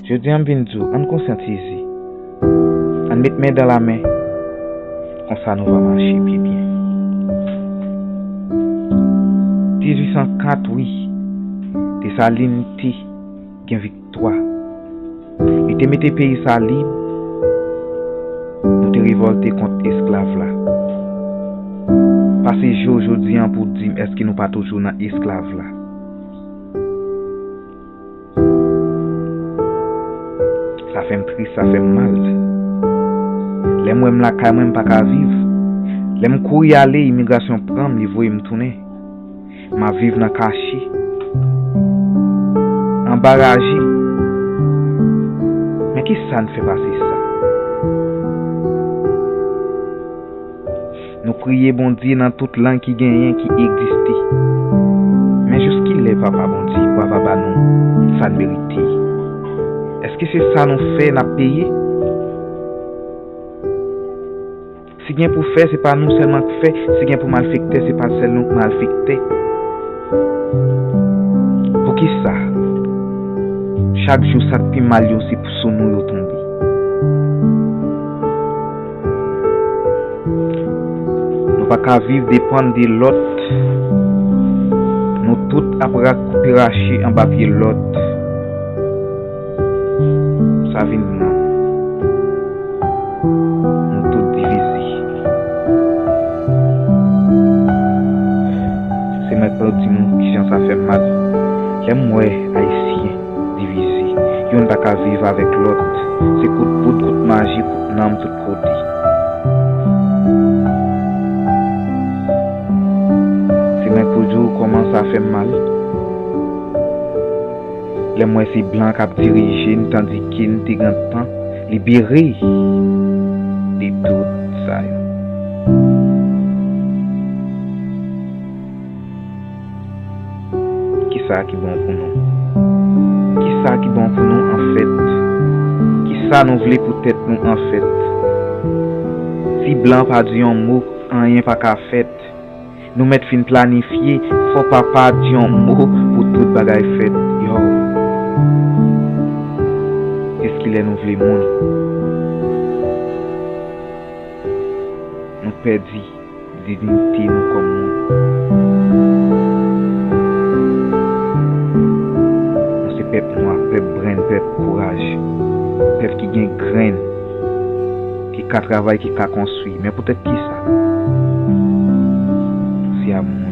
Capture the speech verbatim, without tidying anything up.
Jodi a m vin di w, ann konsyantize. Ann met men dan lamen. Konsa nou va mache pi byen. Dizuit san kat, wi. Desalin te gen viktwa. Li te mete peyi sa lib. Nou te revòlte kont esklav la. Pase je w jodi a pou w di m èske nou pa toujou nan esklav la. Sa fè m tris, sa fè m mal. Lè m wè m lakay mwen, m pa ka viv. Lè m kouri ale, imigrasyon pran m, li voye m tounen. M ap viv nan kache, anba raje. Men ki sa n fè pase sa? Nou priye Bondye nan tout lang ki genyen, ki egziste. Men jiskilè, Papa Bondye, w ava ba nou sa n merite? Èske se sa nou fè, n ap peye? Si gen pou fè, se pa nou sèlman k fè. Si gen pou malfektè, se pa sèl nou k malfektè. Poukisa? Chak jou, sa k pi mal yo, se sou nou yo tonbe. Nou pa ka viv depann de lòt. Nou tout ap ra koupe rache anba pye lòt. Sa vin nan. Nou tout divize. Se mwen k pou di nou kijan sa fè m mal. Lè m wè Ayisyen divize, youn pa ka viv avèk lòt. Se kout poud, kout maji, kout nanm tout kote. Se mwen k pou di w kòman sa fè m mal. Lè m wè se blan k ap dirije n, tandike n te gentan libere de tout sa yo. Kisa ki bon pou nou? Kisa ki bon pou nou anfèt? Kisa nou vle pou tèt nou anfèt? Si blan pa di yon mo, anyen pa ka fèt. Nou mèt fin planifye, fò papa di yon mo pou tout bagay fèt. Yo. Jiskilè nou vle moun? Nou pèdi diyite nou kòm moun. Nou se pèp nwa, pèp brenn, pèp kouraj, pèp ki gen grenn, ki ka travay, ki ka konstwi. Men poutèt kisa? Se a moun.